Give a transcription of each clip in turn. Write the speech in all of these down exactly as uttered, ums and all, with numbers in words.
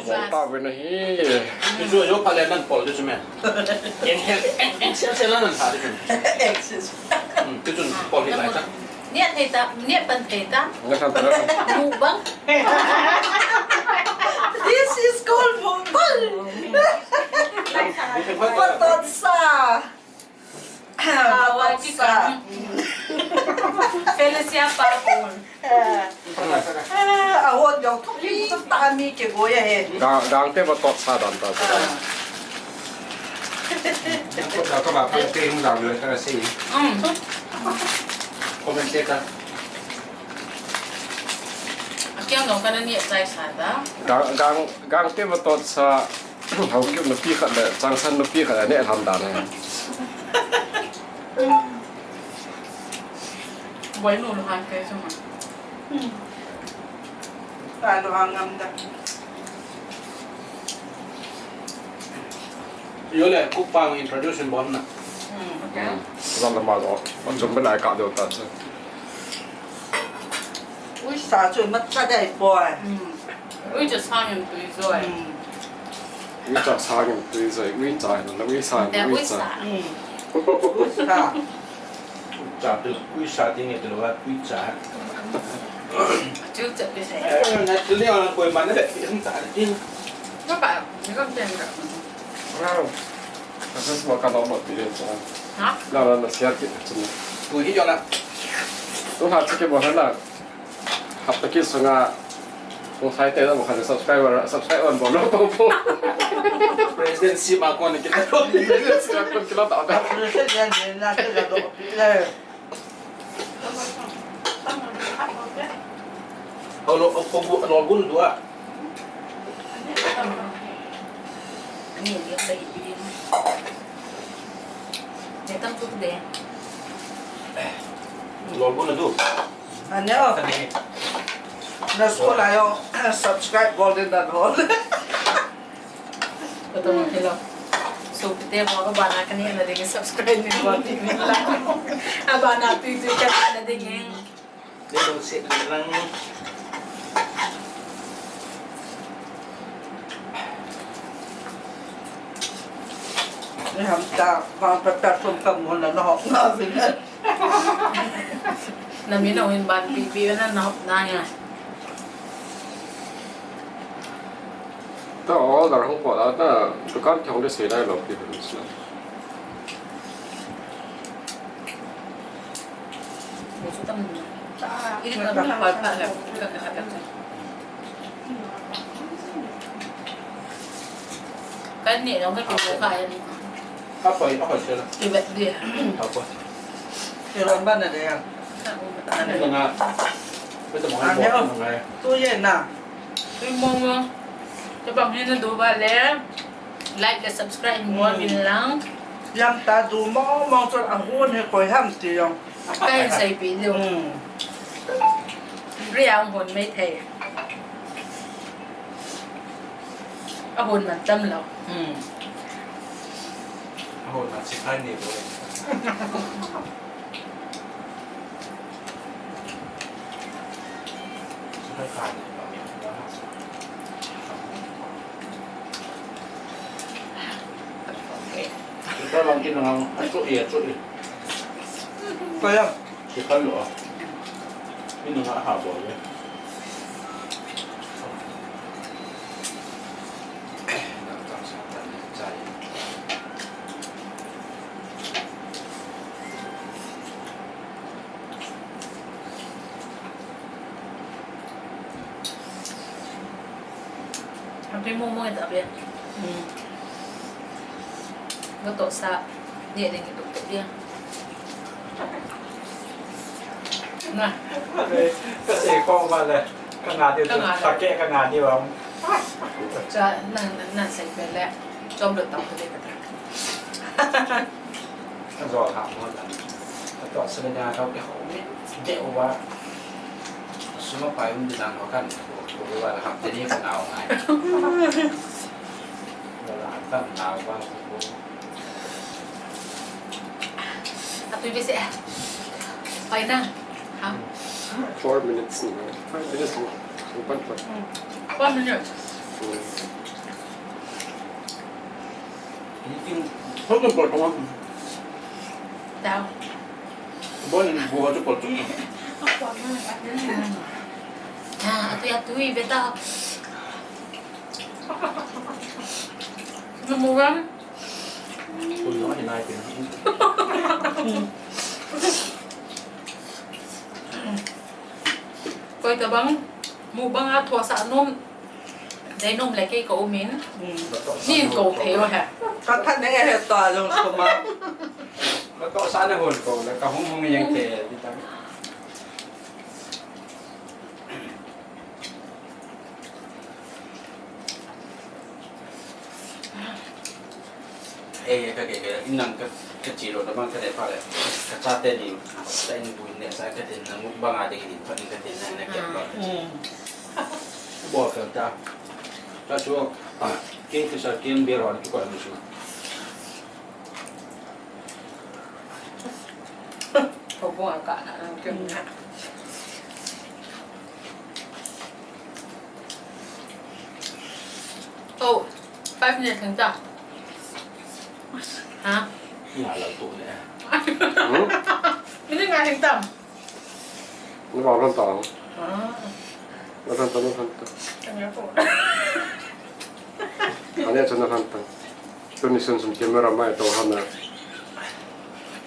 Bol ta ve na hi. Chu chu jo pha le nan pol de chu me. Eng hel, eng, eng sel sel nan pha de chu. Eng sel. Hmm, chu chu pol hi lai ta. Nia thei ta, nia pan thei ta. Nga san ta. Mukbang. This is called mukbang. Patotsa. Hawa chicken. Felicia Papul. Eh, a hot jong thong ta mi ke go ya he. Gang, gang te ba tot sa dan ta. Ah. Ko ta ko ba pa te hung gang le ta si. Mm. Comment se ta. Akiang dong ka na ni chai sa ta. Gang, gang, gang te ba tot sa. Haokip nupi khat le, Changsan nupi khat le, neh lham dan e. Boi nu lu han ke chu ma. Hmm. Ta lu han ngam da. Yo le, cook pa introduce bol na. Hmm. Hmm. Zan la ma lo. Wan jom bel ai ka deu ta chu. Uisa chu mat ka dai poi. Hmm. Uicha sangin tui joi. Hmm. Uicha sangin tui joi, uicha hin la uisa, uicha. Hmm. Uisa. Uicha tu, uisa ti nge tu la uicha. Chu cha pe sai. Eh, na tu le ang koi man le, ang cha ti. Ba ba, ni kam chen ka. Wow. Ka sa mo ka lo mo ti le cha. Ha? La la la sia ti cha. Tu hi jo na. Tu ha chi ke mo ha na. Hapta kit sunga, kong sai te da mo khan subscriber, subscriber bol lo po po. President si ma kon kila. President si ma kon kila ta da. President ne na te da do. Le. Alo, ko bu, alo gun dua. Ni ni sai ni. Ne tam tu de. Alo gun du. Aneo. Na so la yo, subscribe golden dan hol. Patong hilo. So, pite mo ka bana kani na ding subscribe ni mo ti ni la. Abana tu tu ka na ding. Ni dong se lang. Ni ham ta, pa pa ta tum ka mo na no na vin. Na mi no hin ban pi pi na no na ya. Ta order hung po da ta dukan ki hung de sei dai lo pi pi na. Ni chu tam ni. Ini kan pa pa la ka ka ka. Kan ni dong ka tu ka ya ni. Apa apa sila. Ibat dia. Apa. Iran ba na de ya. Ano nga. Ito mo nga. Tu ye na. Tui mong mong. Tabang ni na do ba le. Like le subscribe mo min lang. Yam ta du mong mong chu a hun he koi ham ti jong. Kai sai pi diu. Hmm. Ri ang hon mai thei. A hon man tam lo. Hmm. A hon man si khai ni bo. Si khai khai ni bo. Kita lang kinang, achu i, achu i. Kaya. Kikan lo ah. Ini nga ha bo ye. Ang tui mong mong ito, abi. Hmm. Goto sa, ni ding ito, ito, iya. Na. Kasi ko ba le, ka nga di, ka nga di. Take ka nga di ba? Cha, nan, nan sai pe le. Chom lo tang ko de ka ta. Ka zo ha mo dan. Ka to sa na ka ke ho mi. De o wa. Suma pa yung dinang ko kan. Ko wa la hap de ni ka na o ngai. Wala kan na wa ko. Atu bisi. Pai na. Ha? Four minutes na. Five minutes na. Four minutes. Tingting, hoi kin pol tong. Tao. Bol in bu ha chu pol tong. Ah, atu ya tui beta. Namuram. Koi tabang, mukbang a thusa nom. Dei nom le kei ka um in. Hmm. Nin ko phei u he. Ka tha ne he to a jong ko ma. Ka to sa na hon ko le ka hung hung yang te di ta. Eh, ka, ka, ka, inang ka, ka chilo na bang ka de pa le. Ka cha te ni, sa in bu ne sa ka te na mukbang a de ni pa ni ka te na na ke pa. Hmm. Bo ka ta. Ta chu, ah, kin ka sa kin be ro ni ko ni su. Ko bo ka na na ke na. Oh, five minutes lhing ta. Ha? Nga la tu ne. Hmm? Minute nga lhing ta. Ni ba ran ta. Ah. Na ran ta, na ran ta. Kanya ko. Ani acha na ran ta. Tuni sun sun camera mai to hana.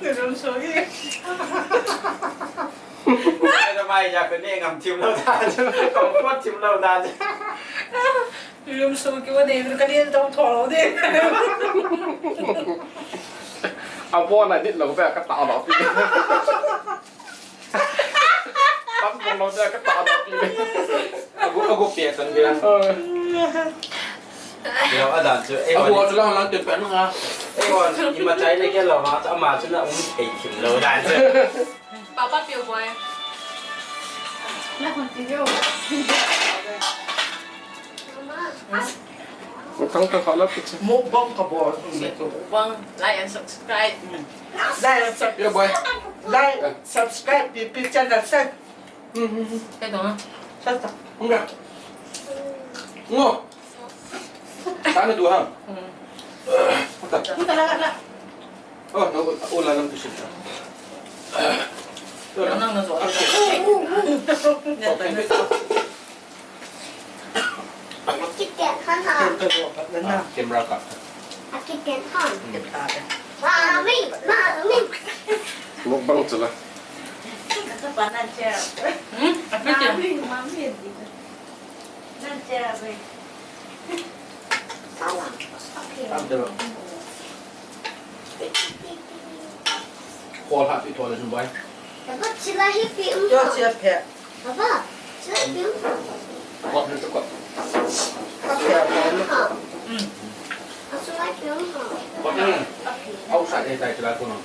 Ni rum so ki. Ai, na mai ja ko ne ngam thim lou ta. Comfort thim lou ta. Ni rum so ki wa ne ka ne tong tho lou de. A bo na nit lou ba ka ta lou pi. Tam bol lou de ka ta da pi. Agu, agu pia san dia. Yo, adan chu. Agu chu la lang te pen nga. Ei, wan, ima chai le ke lo ma, ama chu na um thei thim lou dan chu. Papa pia boy. Na kon ti yo. Mukbang ka kala picture. Mukbang ka bol. Mukbang, like and subscribe. Like and sub-, yeah, boy. Like, subscribe, pi, pi channel, sir. Kaya nga. Sir, sir. Nga. Ngo. Ano duha? Ata. Ata, ata, ata. Oh, no, oh, lalang ko siya. Ano nang naso? Akit yan, han, han. Camera ka. Akit yan, han. Mami, mami. Mukbang sila. Hmm? Akit yan. Mami, mami. Call hah pi thon le sun boy. Papa, sila hi pi um. Yo, sila phe. Papa, sila pi um. Kot ni tu kot. Kot phe. Ha. Sila pi um. Kot ni. Outside ni tai sila tu no.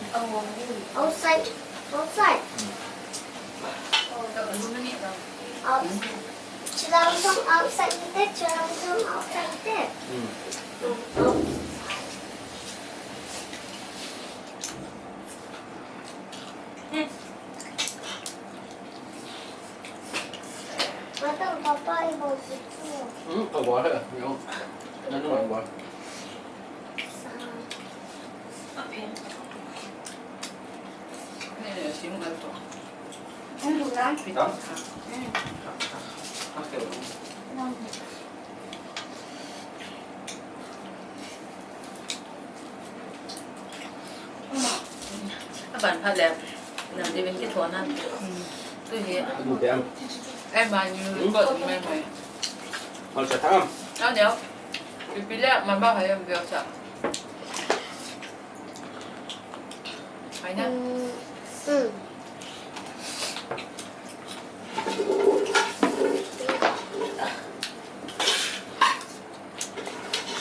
Outside. Outside. Out-, Chilang song outside ni te, chilang song outside ni te. Hmm. Hmm, out. Matang papa ibo situ. Hmm, ka buat eh. Yo. Nanu buat. Sa. Apa ya? Ini dia sim kan tu. Aban phat le, nam di min kithona. Tu hi. Ai ma ni ko mai mai. Mal sa tham. Au neo. Pipi le, mama hai am bia sa. Hai na. Hmm. Hmm.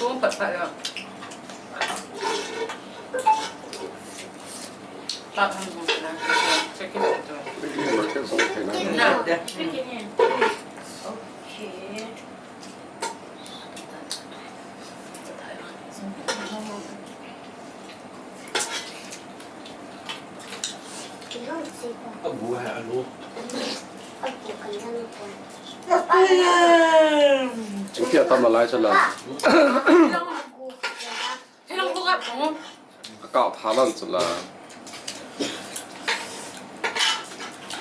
Kung pat pat ya. Pat ham kung na. Chicken ito. Na. Okay. Abu hai alu. Abu kan yang pun. Chingkia tam lai chala. Akap tha lan chala.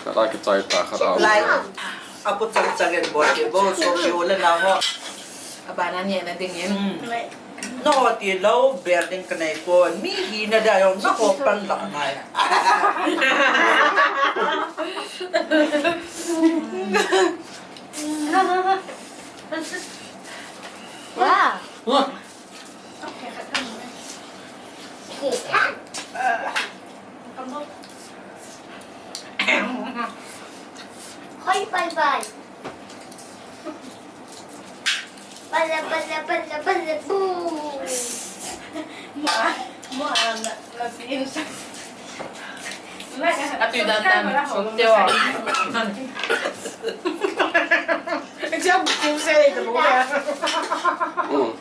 Khat a kichai ta, khat a um. Lai. Apu chang chang en bol ke bo, so ke ole na ho. Abana ni na ding in. No ti lo, building ka nei ko, mi hi na da yong, na ho pan la nai. Wow. Hoi, bye bye. Bala, bala, bala, bala, boo. Mo a, mo a, na, na, si Insa. Atu dan dan, so te wa. Siya, bukiu siya ito mo kaya. Mm.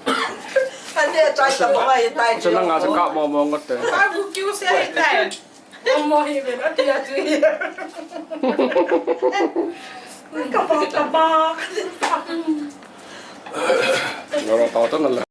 Ate, try ta mo, ay, try. Siya na nga sa ka mo mo ngot eh. Ah, bukiu siya ito. Mo mo hi ben, ate, ate. Kabak, kabak. Ngoro tao to na la.